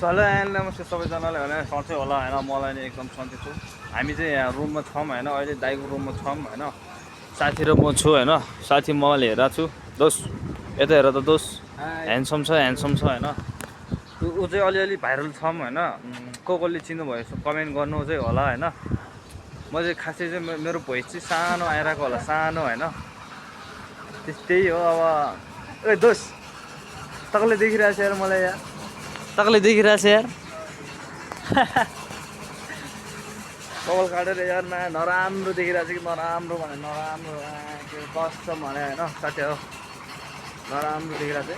Hello and नमस्ते सबैजनालाई होइन सन्चै होला होइन मलाई नै एकदम सन्चै छु हामी चाहिँ यहाँ रुममा छौँ होइन अहिले दाइको रुममा छौँ होइन साथी र म छु होइन साथी मैले हेरेको छु दोस यता हेर त दोस ह्यान्डसम छ होइन ऊ चाहिँ अलिअलि भाइरल छौँ होइन कसले चिन्नुभयो कमेन्ट गर्नु चाहिँ होला होइन म चाहिँ खासै चाहिँ मेरो भोइस चाहिँ सानो आइरहेको होला सानो होइन त्यही हो अब ए दोस तकले देखिरहेको छ यार मलाई यार तकले देखिरहेछ यार कपाल काटेर यार नराम्रो देखिरहेछ कि नराम्रो भने नराम्रो के कस्तो भने होइन साथी हो नराम्रो देखिरहेछ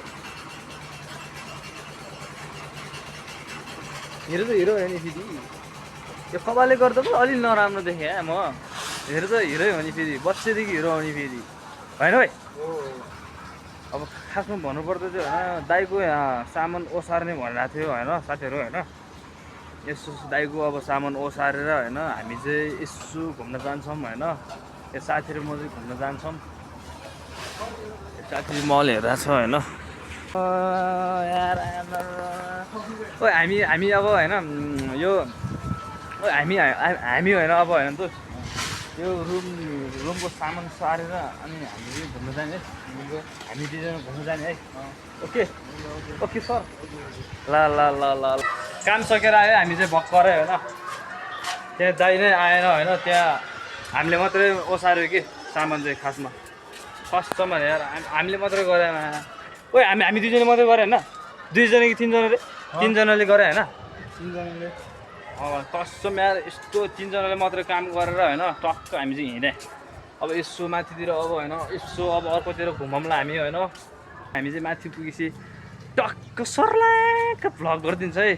हिरो त हिरो हो नि फेरि यो कपालले गर्दा पो अलिक नराम्रो देखेँ म हेर त हिरै हो नि फेरि बच्चैदेखि हिरो हो नि फेरि होइन है अब खासमा भन्नुपर्दा चाहिँ होइन दाइको यहाँ सामान ओसार्ने भनिरहेको थियो होइन साथीहरू होइन यसो दाइको अब सामान ओसारेर होइन हामी चाहिँ यसो घुम्न जान्छौँ होइन यो साथीहरू म चाहिँ घुम्न जान्छौँ साथी मल हेरेको छ होइन ओ हामी अब होइन यो हामी होइन अब होइन त यो रुमको सामान सारेर अनि हामी चाहिँ घुम्न जाने है हामी दुईजना घुम्न जाने है ओके ओके सर ल ल ल ल काम सकेर आयो हामी चाहिँ भर्खरै होइन त्यहाँ दाइ नै आएन होइन त्यहाँ हामीले मात्रै ओसार्यो कि सामान चाहिँ खासमा कस्टमर यार हामीले मात्रै गरेन ओ हामी दुईजना मात्रै गऱ्यो होइन दुईजना कि तिनजनाले गरे होइन तिनजनाले कस्टम यार यस्तो तिनजनाले मात्रै काम गरेर होइन टक्क हामी चाहिँ हिँडेँ अब यसो माथितिर अब होइन यसो अब अर्कोतिर घुमाउँला हामी होइन हामी चाहिँ माथि पुगेपछि टक्क सर्लाक्क भ्लग गरिदिन्छ है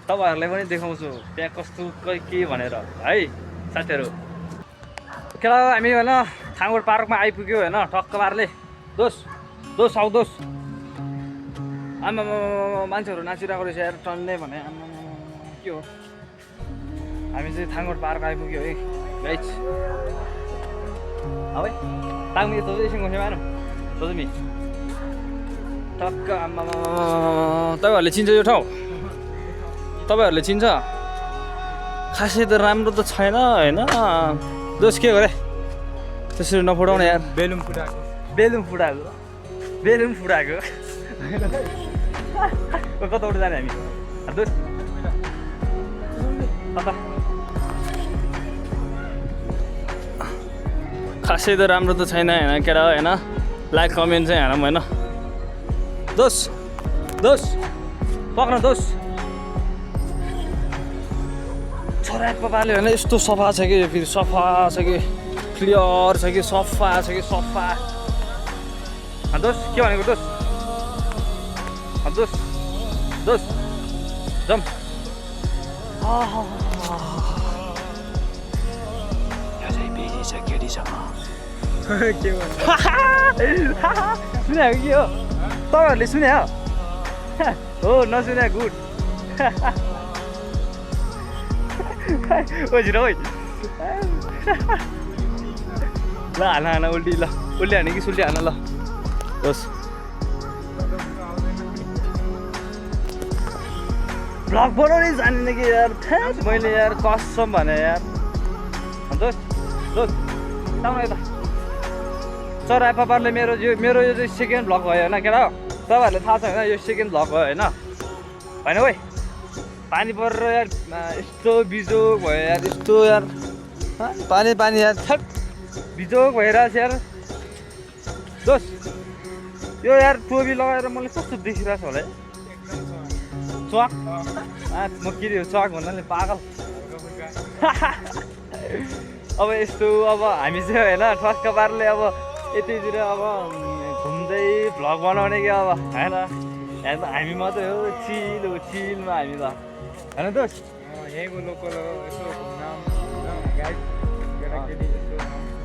तपाईँहरूलाई पनि देखाउँछु त्यहाँ कस्तो के भनेर है साथीहरू केटा हामी होइन थाङगोड पार्कमा आइपुग्यो होइन टक्क पारले दोस आऊ दोस आमा मान्छेहरू नाचिरहेको रहेछ यार टन्ने भने आमा के हो हामी चाहिँ थाङगोड पार्क आइपुग्यो है गाइज अब है ताङमी त एकछिन घुम्यो मानु सोझमी टक्क आमा तपाईँहरूले चिन्छ यो ठाउँ तपाईँहरूले चिन्छ खासै त राम्रो त छैन होइन दोस के गरे त्यसरी नफुटाउने यार बेलुन फुटाएको कताबाट जाने हामी दोस खासै त राम्रो त छैन होइन केटा होइन लाइक कमेन्ट चाहिँ हेरौँ होइन दोस पक्न दोस छोरा पापाले होइन यस्तो सफा छ कि फेरि सफा छ कि क्लियर छ कि सफा छ कि सफा दोस के भनेको दोस जम सुने के हो तपाईँहरूले सुने हो नसुने गुड ओ झिरो ल हान उल्टी हाने कि सुल्टी हान ल होस् भ्लग बनाउनै जानिन कि यार मैले यार कसम भने यार दोस यता चरा पापारले मेरो यो चाहिँ सेकेन्ड भ्लग भयो होइन केटा तपाईँहरूले थाहा छ होइन यो सेकेन्ड भ्लग भयो होइन ओइ पानी परेर यार यस्तो बिजोग भयो यार यस्तो यार पानी यार बिजोग भइरहेछ यार दोस यो यार टोपी लगाएर मैले कस्तो देखिरहेको होला है च्वाक म के हो च्वाक भन्नाले पागल अब यस्तो अब हामी चाहिँ होइन ठक्क पारले अब यतितिर अब घुम्दै भ्लग बनाउने कि अब होइन यहाँ त हामी मात्रै हो चिलमा हामी त होइन दोस यहीँको लोकल हो यसो घुम्न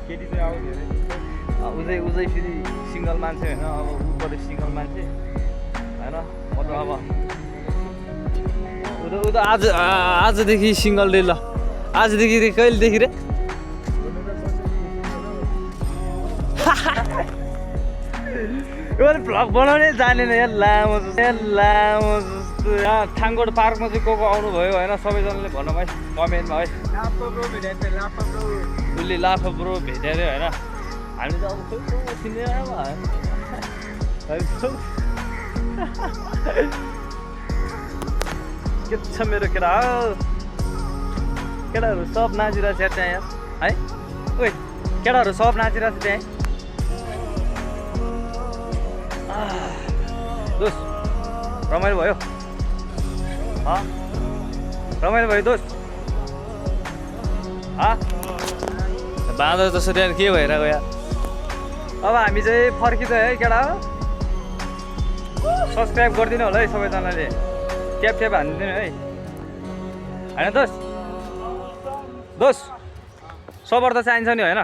केटी चाहिँ आउँछ धेरै उजै फेरि सिङ्गल मान्छे होइन अब ऊबाट सिङ्गल मान्छे होइन म त अब ऊ त आजदेखि सिङ्गल डे ल आजदेखि कहिलेदेखि रे भ्लग बनाउनै जानेन यार लामो यहाँ थाङगोड पार्कमा चाहिँ को आउनुभयो होइन सबैजनाले भनौँ है कमेन्टमा है उसले लाफा ब्रो भेट्यो अरे होइन हामी त अब खोइ चिनेमा के छ मेरो केटा केटाहरू सब नाचिरहेको छ त्यहाँ यार है ओइ केटाहरू सब नाचिरहेको छ त्यहाँ दोस्त रमाइलो भयो रमाइलो भयो दोस्त बाँदर जसरी के भइरहेको यार अब हामी चाहिँ फर्किँदै है केटा सब्सक्राइब गरिदिनु होला है सबैजनाले ट्याप ट्याप हानिदिनु है होइन दोस्त सबर त चाहिन्छ नि होइन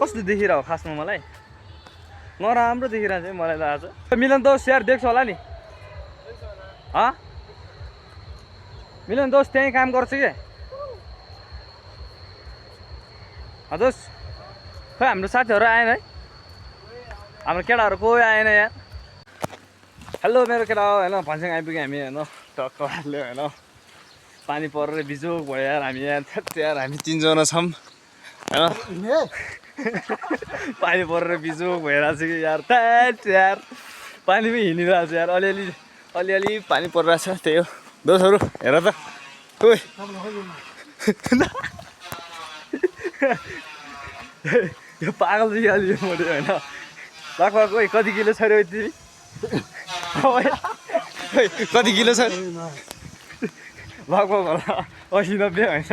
कस्तो देखिरह खासमा मलाई नराम्रो देखिरहेको छ मलाई त आज मिलन दोस्त यार देख्छ होला नि मिलन दोस्त त्यहीँ काम गर्छ कि दोस्त खै हाम्रो साथीहरू आएन है हाम्रो केटाहरू कोही आएन यार हेलो मेरो केटा होइन भन्छौँ आइपुग्यो हामी होइन टक्करले होइन पानी परेर बिजोग भयो यार हामी यहाँ यार हामी 3 जना छौँ होइन पानी परेर बिजोग भइरहेको छ कि यार त्याट यार पानीमै हिँडिरहेको छ यार अलिअलि पानी परिरहेको छ त्यही हो दोस्तहरू हेर त ओइ यो पागल देखिहाल्यो मैले होइन लगभग ओइ कति किलो छ रे तिमी कति किलो छ लगभग होला 80-90 होइन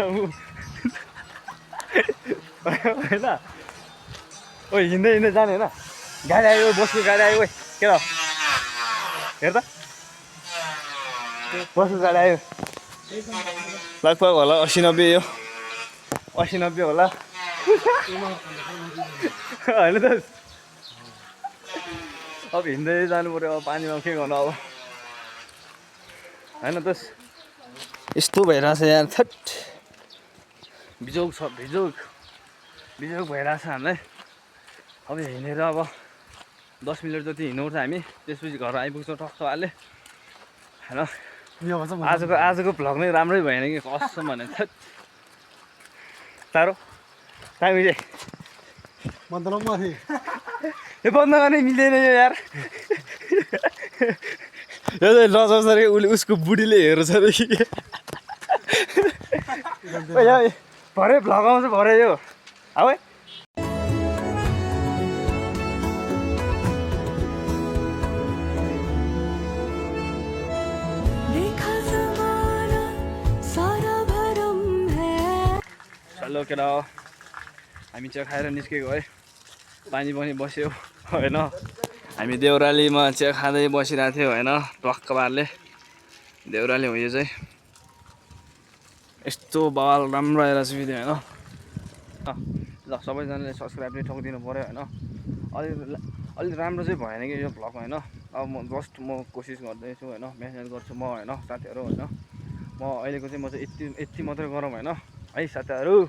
होइन ओ हिँड्दै जाने होइन गाडी आयो बसको गाडी आयो के हेर त बसको गाडी आयो लगभग होला 80-90 यो 80-90 होला होइन त अब हिँड्दै जानु पर्यो अब पानीमा के गर्नु अब होइन त यस्तो भइरहेछ यार थट बिजोग छ बिजोग भइरहेछ हामीलाई अब हिँडेर अब 10 मिनट जति हिँड्नुपर्छ हामी त्यसपछि घर आइपुग्छौँ टक्करले होइन आजको भ्लग नै राम्रै भएन कि कसम भने थट तारो टाइम यो बन्द गर्ने मिल्दैन यो यार यो चाहिँ लजाउँछ अरे उसको बुढीले हेर्छ अरे कि भरे भ्लग आउँछ भरे यो अब चलो केटा हामी चिया खाएर निस्केको है पानी पनि बस्यो होइन हामी देउरालीमा चिया खाँदै बसिरहेको थियो होइन टक्कबारले देउराली हो यो चाहिँ यस्तो बवाल राम्रो आइरहेको छ भिडियो होइन ल सबैजनाले सब्सक्राइब नै ठोकिदिनु पऱ्यो होइन अलि राम्रो चाहिँ भएन कि यो भ्लग होइन अब म कोसिस गर्दैछु होइन मेहनत गर्छु म होइन साथीहरू होइन म अहिलेको चाहिँ म चाहिँ यति मात्रै गरौँ होइन है साथीहरू।